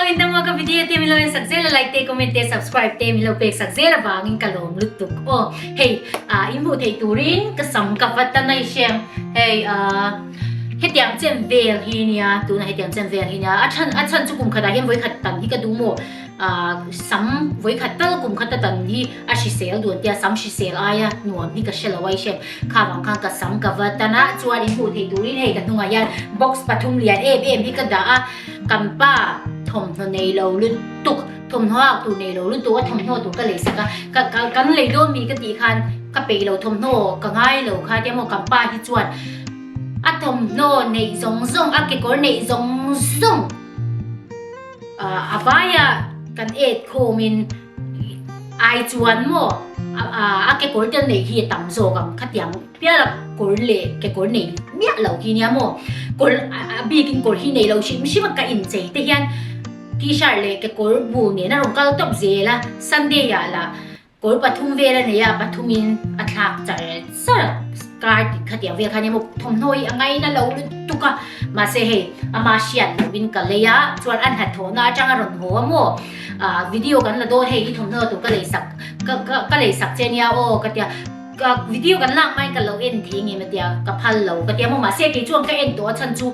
in dam a ka video te min lo en sak zel a like te comment te subscribe te min lo pek sak zel avangin ka lawm lutuk aw. Hei ah in hmuh theih turin ka sam ka vat a nai hrem hei ah hetiang chen vel hi nia tunah hetiang chen vel hi nia a chhan a chhan chu kum khatah hian vawikhat tan hi ka duh maw ah sam vawikhat tal kum khat a tan hi a hrisel duh an tia sam hrisel aia nuam hi ka hre lo a i hrem kha vang khan ka sam ka vat a na chuan in hmuh theih turin hei ka hnungah hian box pathum lian em em hi ka dah a kan pa thawmhnaw nei lo lutuk. Thawmhnaw ak tur nei lo lutuk a thawmhnaw tur ka lei sak a, ka ka kan lei dawn mi ka tih khan ka peih lo thawmhnaw ka ngai lo kha tia maw kan pa hi chuan a thawmhnaw neih zawng zawng a kekawr neih zawng zawng ah a vaia kan et khawm in ai chuan maw a kekawr te neih hi a tam zawk ang khatiang piala kawr leh kekawr nei miah lo hi nia maw kawr a bikin kawr hi nei lo hrim hrim a ka inchei te hian. T-shirt leh kekawr bu nen a rawn kal tawp zel a, Sunday ah lah kawr pathum vel a nei a, pathum in a thlak char char a, car tih khatiang vel khan emaw thawmhnaw hi a ngaina lo lutuk a, mahse hei ama hriat loh in ka lei a, chuan a hnathawhna atang a rawn haw a maw, ah video kan la dawn hei i thawmhnaw tur ka lei sak ka ka lei sak che nia aw ka tia. Ka video kan lak hmain ka lo en thei ngei matia ka phal lo ka tia maw mahse kei chuan ka en tawh a chhan chu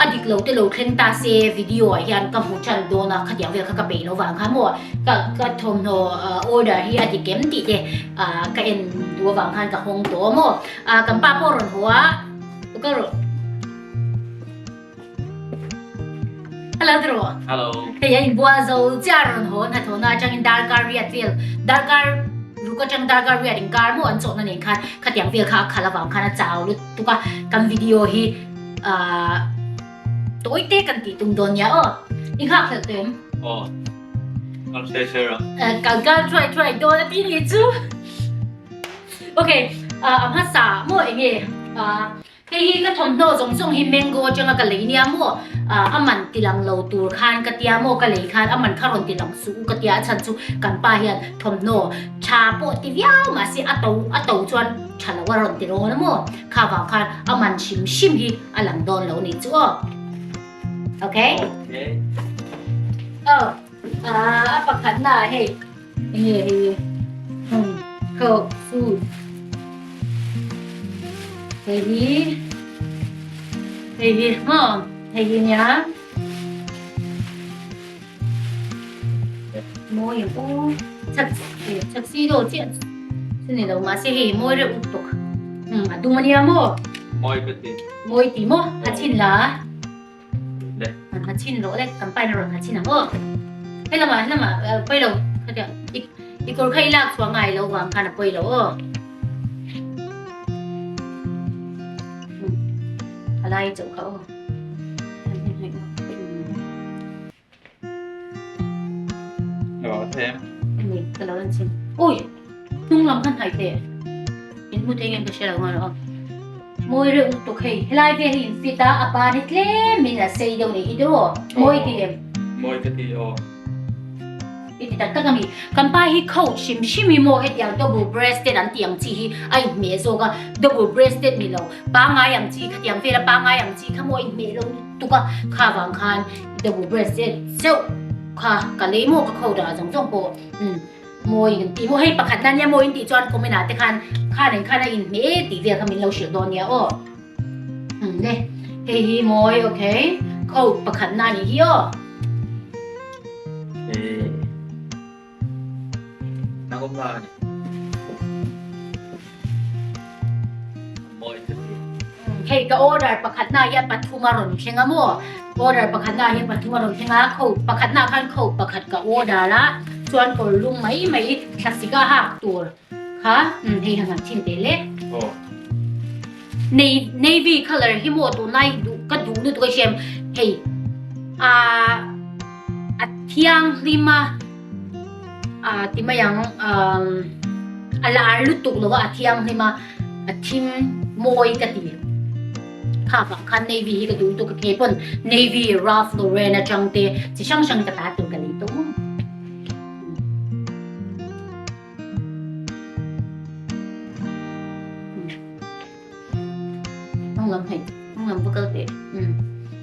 a dik lo te lo thleng ta se video ah hian ka hmu tan dawn a khatiang vel kha ka peih lo vang khan maw ka ka thawmhnaw order hi a dik em tih te ka en duh avang khan ka hawng tawh a maw kan pa pawh a rawn haw a ka rawn Hello tiraw? Hello. Hei a inbual zo chiah a rawn haw hnathawhna atangin darkar riat vel darkar ruk atang darkar riat inkar maw an chawhna nen khan khatiang vel kha a khalh avang khan a chau lutuk a kan video hi ahh tawi te kan tih tum dawn nia aw i nghak hlelh tawh em? Aw kal hre hre rawh. Kal kal thuai thuai dawn a ti ni chu. Okay a hmasa maw enge ahh Hei hi ka thawmhnaw zawng zawng hi mango atanga ka lei nia maw? A man ti lang lo tur khan ka tia maw? Ka lei khan a man kha rawn ti lang suh u ka tia a chhan chu kan pa hian thawmhnaw tha pawh ti viau mahse a to a to chuan tha lo a rawn ti rawn a maw? Kha vang khan a man hrim hrim hi a lang dawn lo ni chu aw. Okay? Okay. Aw a pakhatna ah hei. Enge hei coke food hei hi hei hi maw hei hi nia mawi ang aw chak chak si dawh chiah chu ni lo mahse hei mawi reuh lutuk a dum ania maw mawi ka ti mawi ti maw a chhin la. An ha chin rawh le, kan pain a rawn ha chin ang aw. He lamah he lamah pawi lo khatia i i kawr kha i lak chhuah ngai lo vang khan a pawi lo aw. A lai chauh kha aw. Ni ka lo en chin. Ui! Hnung lam khan hnaih teh. In hmu thei ngem ka hre lo ngai lo. Mawi reuh lutuk hei. Helai vel hi in fit a, a ban hi tlem in a sei deuh nei hi tiraw? Mawi ti em? Mawi ka ti aw. I ti tak tak a mi. Kan pa hi kho hrim hrim hi maw hetiang double breasted an tih ang chi hi a inhmeh zawk a. Double breasted ni lo, pangngai ang chi khatiang vela pangngai ang chi kha maw a inhmeh lo lutuk a. Kha vang khan double breasted chauh kha ka lei maw ka kho dah zawng zawng pawh umm mawi kan tih maw hei pakhat na nia mawi in tih chuan comment ah te khan khan in khan a inhmeh tih vel kha min lo hrilh dawn nia aw. Umm le hei hi mawi okay coat pakhat na nih hi aw. Hei ka order pakhat na hian pathum a rawn thleng a maw order pakhat na hian pathum a rawn thleng a coat pakhat na khan coat pakhat ka order a chuan kawr lum mai mai thlasik a hak tur kha hei han han chhin teh le navy colour hi maw tunlai duh ka duh lutuk a hriam hei ah a thianghlim a ah ti mai ang umm a lar lutuk lo a a thianghlim a a thim mawi ka ti kha vang khan navy hi ka duh lutuk ka ke pawn navy Ralph Lauren atang te chi hrang hrang ka ta tur ka nei tawh maw. Hnung lam hei hnung lam va kal teh umm.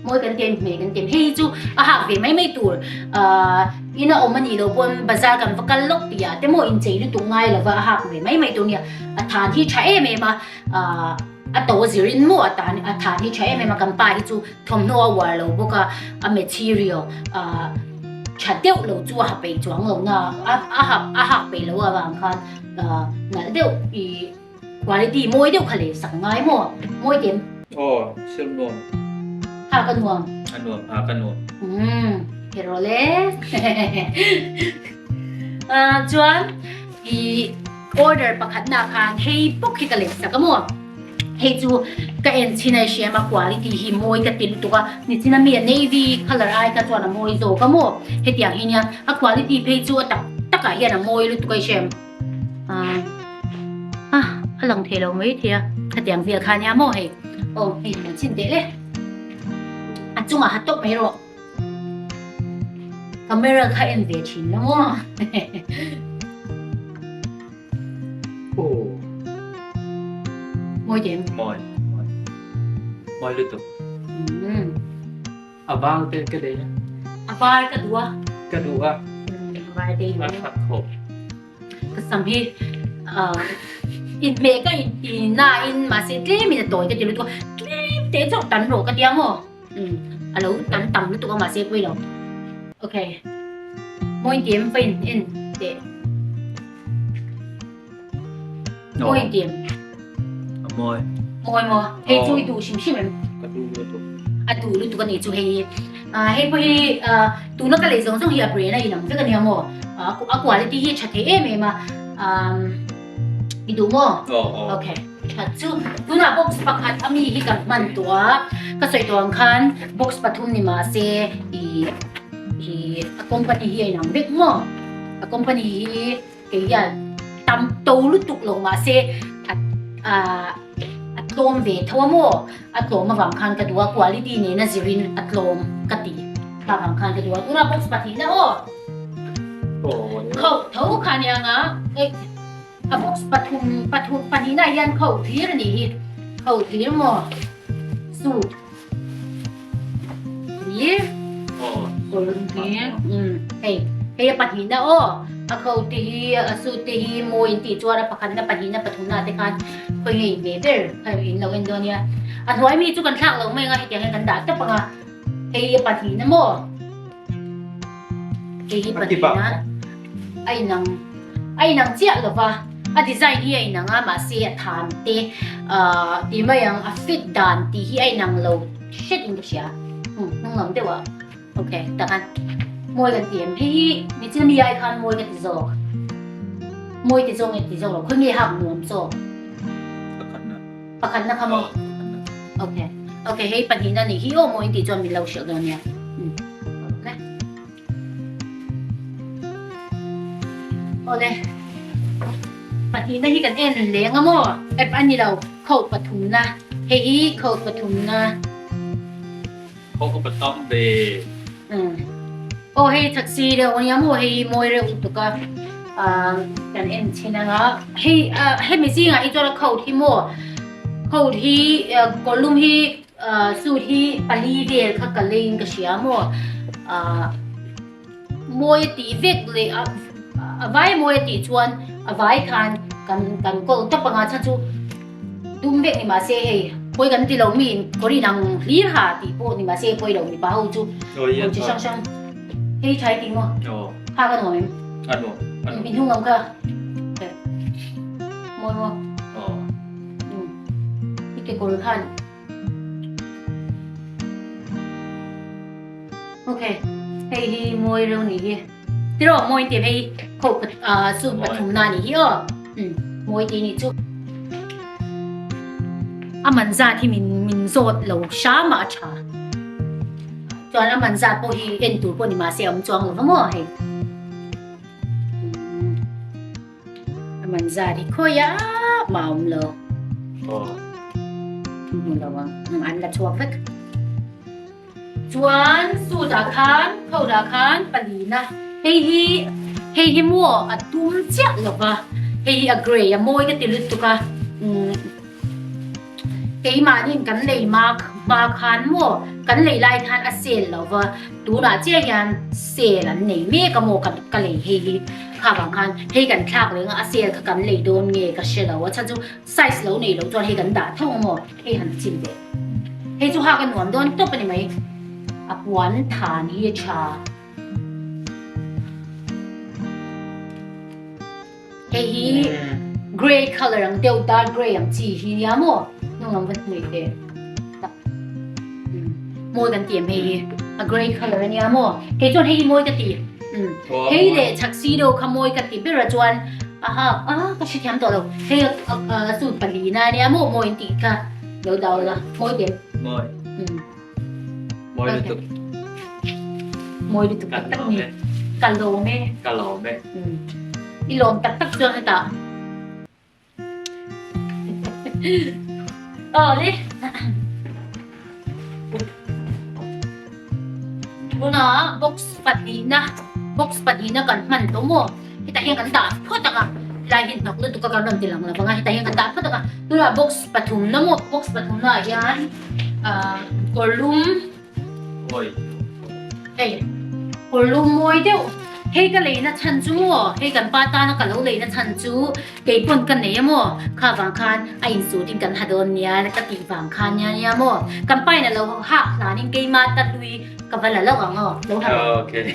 Mawi kan ti a, inhmeh kan ti a. Hei hi chu a hak ve mai mai tur ahh ina awm a nih loh pawn bazar kan va kal lawk tih ah te maw inchei lutuk ngai lova a hak ve mai mai tur nia. A than hi tha em em a ahh a to zirin maw a tan a than hi tha em em a kan pa hi chu thawmhnaw a uar lo bawk a, a material ahh tha deuh lo chu a ha peih chuang lo na a a hak a hak peih loh avang khan ahh nalh deuh ih Quality mawi deuh kha leh sak ngai maw? Mawi tem. Aw, silh nuam. Ha ka nuam. A nuam, ha ka nuam. Umm, hero le. Ah, chuan i order pakhat na khan hei bawk hi ka leh sak a maw? Hei chu ka en chhin a i hria a quality hi mawi ka ti lutuk a, nichina mi a navy colour ai kha chuan a mawi zawk a maw? Hetiang hi nia, a quality phei chu a tak takah hian a mawi lutuk a i hria em? A a lang thei lo mai thei a khatiang vel kha nia maw hei aw hei han chhin teh le a chungah ha tawp mai rawh camera kha en ve thin la maw aw mawi te mawi mawi lutuk A var te ka nei a. A var ka duh a. Ka duh a. A var te i duh a. A that khawp. Ka sam hi inhmeh ka inti nain mahse tlemin a tawi ka ti lutuk a, tlem te chauh tan rawh ka tia maw? A lo tan tam lutuk a mahse pawi lo. Okay. Mawi tiem va in en teh. Mawi tiem. A mawi. Mawi maw? Hei chu i duh hrim hrim em? Ka duh lutuk. A duh lutuk a nih chu hei hi. Hei pawh hi tuna ka lei zawng zawng hi a brand a inang vek a nia maw? A quality hi a tha thei em em a. I duh maw? Okay. That chu tunah box pakhat a mi hi kan hman tawh a. Ka sawi tawh ang khan box pathum ni mah se i a company hi a inang vek maw? A company hi Kei hian tam to lutuk lo mahse a a tlawm ve tho a maw? A tlawm avang khan ka duh a, quality nena zirin a tlawm ka ti kha vang khan ka duh a. Tunah box pahnihna aw khauh tho kha nia nga a box pathum pathum pahnihna hian khauh thlir a nih hi khauh thlir maw suit Hlir kawr hlir hei hei a pahnihna aw a kho te hi a suit te hi mawi in tih chuan a pakhatna pahnihna pathumna te khan khawi ngei ve ber kha in lo en dawn nia a hnuai mi chu kan thlak lo mai anga hetiang hian kan dah tawp anga hei a pahnihna maw hei hi pahnihna a inang a inang chiah lova a design hi a inang a mahse a than te ahh tih mai ang a fit dan tih hi a inang lo hret in ka hria umm hnung lam deuh ah ok tak a mawi kan ti em hei hi nichina mi ai khan mawi ka ti zawk mawi ti zawk nge ti zawk lo khawi nge hak nuam zawk pakhatna kha maw ok ok hei pahnihna nih hi aw mawi tih chuan min lo hrilh dawn nia umm Awle, pahnihna hi kan en leng a maw? App a ni lo, coat pathumna. Hei hi coat pathumna. Coat pathum ve. Aw hei taxi deuh a nia maw? Hei hi mawi reuh lutuk a, kan en chhin anga. Hei hemi zingah hi chuan a coat hi maw? Coat hi kawrlum hi Suit hi pali vel kha ka leiin ka hria maw mawi a tih vek leh a vai mawi a tih chuan a vai khan kan kan kawl tawp anga chhan chu dum vek ni mahse hei pawi kan ti lo mi kawr inang hlir ha tih pawh ni mahse pawi lo mipa ho chu kawr chi hrang hrang hei tha i ti maw kha ka nuam em min hnung lam kha mawi maw. I kekawr khan Ok hei hi mawi reuh ni hi tiraw mawi tih hei kho suit pathum na ni hi aw mawi tih ni chu a man zat hi min min zawt lo hram a a tha chuan a man zat pawh hi en tur pawh ni mahse a awm chuang lo va maw hei. A man zat hi khawi a mah a awm lo. Aw. Hmu lo ang. An la chhuak vek. Chuan suit ah khan coat ah khan palina. Hei hi hei hi maw a tum chiah lo va. Hei hi a grey a mawi ka ti lutuk a. Umm keimahniin kan nei mak. hma khan maw kan lei lai khan a sale lo va, tunah chiah hian sale an nei mek a maw ka ka lei hei hi kha vang khan hei kan thlak reng a, a sale kha kan lei dawn nge ka hre lo a chhan chu size lo nei loh chuan hei kan dah tho a maw hei han chim teh. Hei chu hak a nuam dawn tawp a ni mai, a puan than hi a tha. Hei hi grey colour ang deuh dark grey ang chi hi nia maw hnung lam va hnuai teh mawi kan ti em hei hi a grey colour a nia maw kei chuan hei hi mawi ka ti hei leh chhak si deuh kha mawi ka ti ber a chuan aha a ka hrethiam tawh lo hei a suit palina a nia maw mawi an tih kha lo dau la mawi ti em mawi Mawi lutuk. Mawi lutuk tak tak ni. Ka lawm e. Ka lawm e. I lawm tak tak chuan hetah. Aw le. Tunah box pahnihna box pahnihna kan hman tawh maw? Hetah hian kan dah phawt ang a, helai hi hnawk lutuk a kan rawn ti lang lo vang a, hetah hian kan dah phawt ang a. Tunah box pathumna maw box pathumna ah hian ah kawrlum hei kawrlum mawi deuh hei ka leina chhan chu maw hei kan pa tana ka lo leina chhan chu keipawn ka nei a maw kha vang khan a insut in kan ha dawn nia ka tih vang khan nia nia maw kan pa in a lo hak hlanin keima ta hlui ka va la lo ang aw lo ha lo. Okay.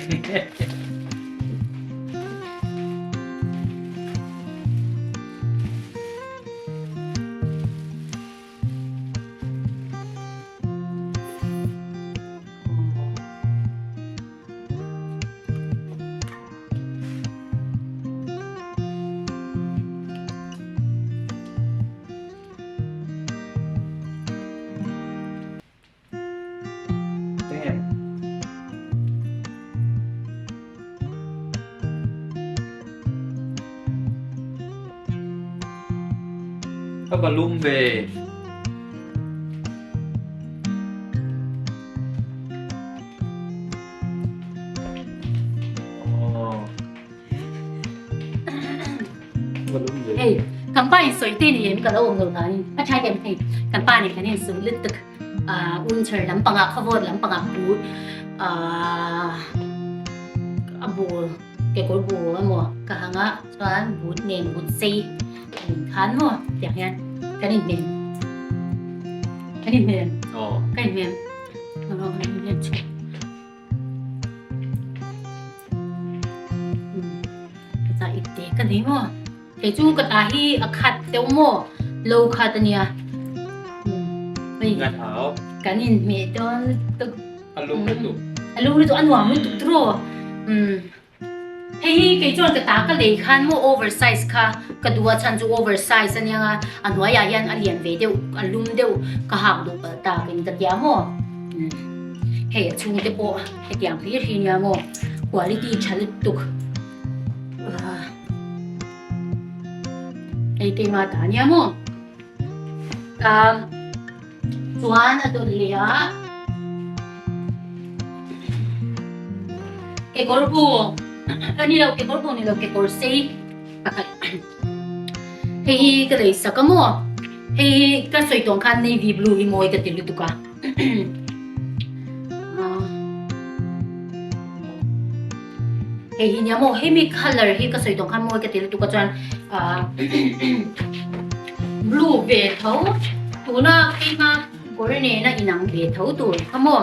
Ka va lum ve. Hei, kan pa in sawi te ni em ka lo awm lo hlanin a tha em hei kan pa nen kan insawi lutuk ah unchar lampangah khawvawt lampangah but ah a bul kekawr bul emaw ka hang a chuan but nen but sei in khan maw tiang hian kan inhmel kan inhmel kan inhmel kan inhmel chhuk. Ka ta ip te ka nei maw? Kei chu ka ta hi a khat deuh maw? Lo khat a nia. Hei kan inhmeh dawn lutuk. A lum lutuk. A lum lutuk a nuam lutuk tiraw? Hei hi kei chuan ka ta ka lei khan maw over size kha ka duh a chhan chu over size a nia a hnuaiah hian a lian ve deuh a lum deuh ka hak duh palh tak in ka tia maw hei a chhungte pawh hetiang hlir hi nia maw quality tha lutuk hei keimah ta nia maw Chuan a dawt leh a, kekawr bu a ni lo, kekawr bu ni lo, kekawr sei pakhat hei hi ka lei sak a maw, hei hi ka sawi tawng khan navy blue hi mawi ka ti lutuk a. Hei hi nia maw, hemi colour hi ka sawi tawng khan mawi ka ti lutuk a chuan ah blue ve tho tuna keima kawr nena inang ve tho tur kha maw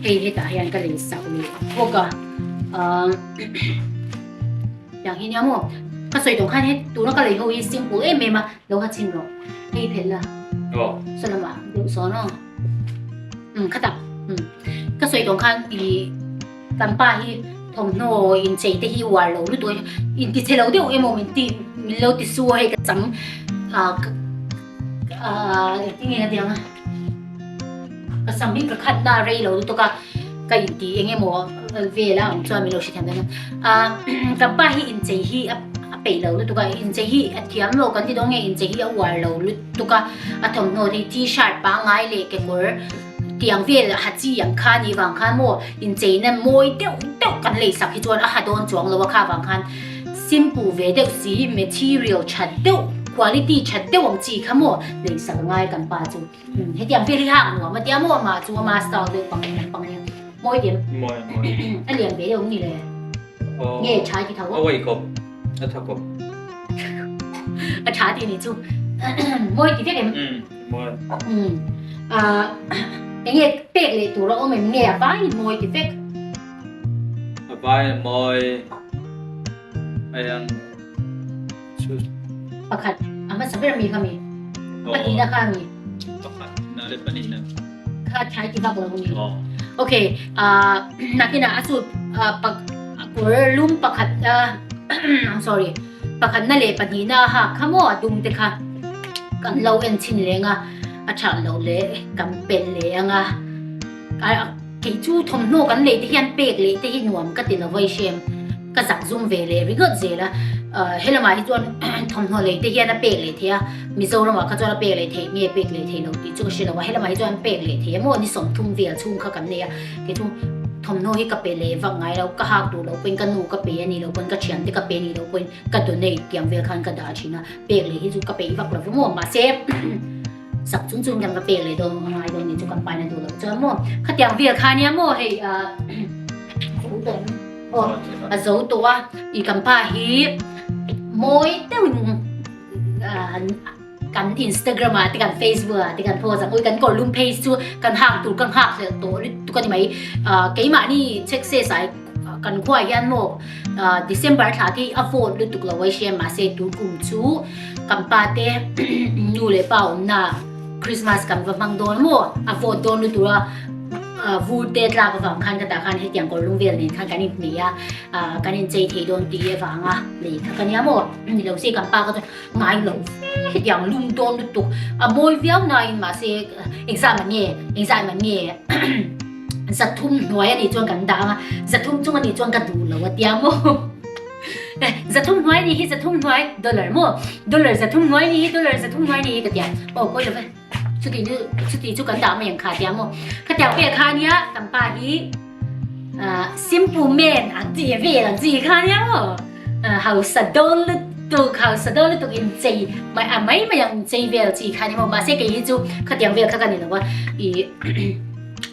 hei hetah hian ka lei sak leh bawk a ah tiang hi nia maw ka sawi tawng khan he tuna ka lei ho hi simple em em a lo ha chhin rawh hei phelh la saw lamah deuh sawn aw umm khatah umm ka sawi tawng khan ih. Kan pa hi thawmhnaw inchei te hi uar lo lutuk a, inti chhe lo deuh emaw min ti min lo ti su a hei ka cham ah ah engtin nge ka ti ang a ka sam hi ka khat na a rei lo lutuk a ka inti eng emaw vel a ang chuan min lo hrethiam dawn a ah kan pa hi inchei hi a peih lo lutuk a inchei hi a thiam lo kan ti dawn nge inchei hi a uar lo lutuk a a thawmhnaw te hi t-shirt pangngai leh kekawr Tiang vel ha chi ang kha ni vang khan maw incheina mawi deuh deuh kan lei sak hi chuan a ha dawn chuang lo a kha vang khan simple ve deuh si material tha deuh. Quality that deuh ang chi kha maw lei sak a ngai kan pa chu. Hetiang vel hi hak nuam a tia maw amah chu ama style deuh pang lampang hi mawi diam. Mawi mawi. A lian ve deuh ang ni le. Nge tha ti tho. A wei khawp. A tha khawp. A tha ti ni chu. Mawi ti vek em? Mawi. Enge pek leh tur a awm em nge a vaiin mawi ti vek. A vaiin mawi. Aiang. Pakhat a hmasa ber mi kha mi pahnihna kha mi pakhat na le pahnihna kha thai ti vak lo ni okay ah nakina a chu pak kawr lum pakhat I'm sorry pakhat na leh pahnihna ha kha maw a dum te kha kan lo en chhin leng a a that lo leh kan pel leh anga Kei chu thawmhnaw kan lei te hian pek leh te hi nuam ka ti lo vai hrem, ka zak zum ve leh ringawt zel a, helamah hi chuan thawmhnaw lei te hian a pek leh thei a, Mizoramah kha chuan a pek leh theih nge pek leh thei lo tih chu ka hre lo a, helamah hi chuan pek leh thei a maw ni 30 vel chhung kha kan nei a, kei chu thawmhnaw hi ka pe leh vak ngai lo, ka hak duh loh pawhin ka nu ka pe a nih loh pawhin ka thiante ka pe a nih loh pawhin ka donate tiang vel khan ka dah thin a, pek leh hi chu ka peih vak lo va maw mahse. Sak chung chung kan va pek leh dawn a ngai dawn ni chu kan paina duh loh chuan maw khatiang vel kha nia maw hei aw a zo tawh a i kan pa hi mawi deuhin kan Instagram ah te kan Facebook ah te kan post a kan kawr lum phei chu kan hak tur ka nghak hlelh tawh lutuk a ni mai keimahni check se sai kan khuaah hian maw December thla te hi a vawt lutuk lo a hria mahse tun kum chu Kan pa te nu leh pa awmna Christmas kan va hmang dawn maw? A vawt dawn lutuk a, vur te tlak avang khan ka tah khan hetiang kawr lung vel nen khan kan inhmeh a, kan inchei thei dawn tih avanga lei kha ka nia maw? Ni lo se kan pa kha chuan ngai lo fe hetiang lum dawn lutuk a mawi viau nain mahse engzah man nge engzah man nge 300 hnuai anih chuan kan dah ang a, 300 chung anih chuan ka duh lo a tia maw? 300 hnuai ni hi 300 hnuai dollar maw dollar 300 hnuai ni hi dollar 300 hnuai ni hi ka tia aw pawi lo ve chuti chu chuti chu kan dah mai ang kha tia maw ka tiang vel kha nia kan pa hi simple man ang chi vel ang chi kha nia maw hausa dawn lutuk hausa dawn lutuk in chei mai a mai mai ang chei vel chi kha nia maw mahse kei hi chu khatiang vel kha ka ni lo a i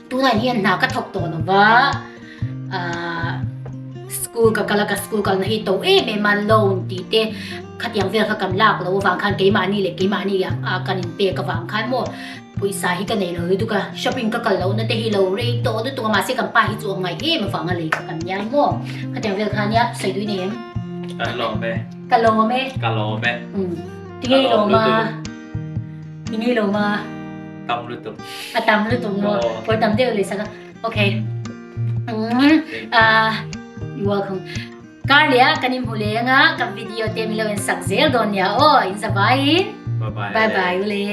tunah hian hna ka thawk tawh lo va. School ka kal a, ka school kalna hi to em em a, loan tih te khatiang vel kha kan lak loh avang khan keimahni leh keimahni ah kan inpek avang khan maw pawisa hi ka nei lo lutuk a, shopping ka kal lohna te hi lo rei tawh lutuk a mahse kan pa hi chu a ngaih em avang a lei kha kan nia maw khatiang vel kha nia sawi duih nei em? Kan lawm e. Ka lawm e. Ka lawm e. Umm tinge i lawm a? Tinge i lawm a? Tam lutuk. A tam lutuk maw? Pawi tam deuh leh sak a. Okay. Uh, you welcome. Kar leh kan in hmu leh anga kan video te min lo en sak zel dawn nia aw in zavai in. Bye bye. Bye bye ule.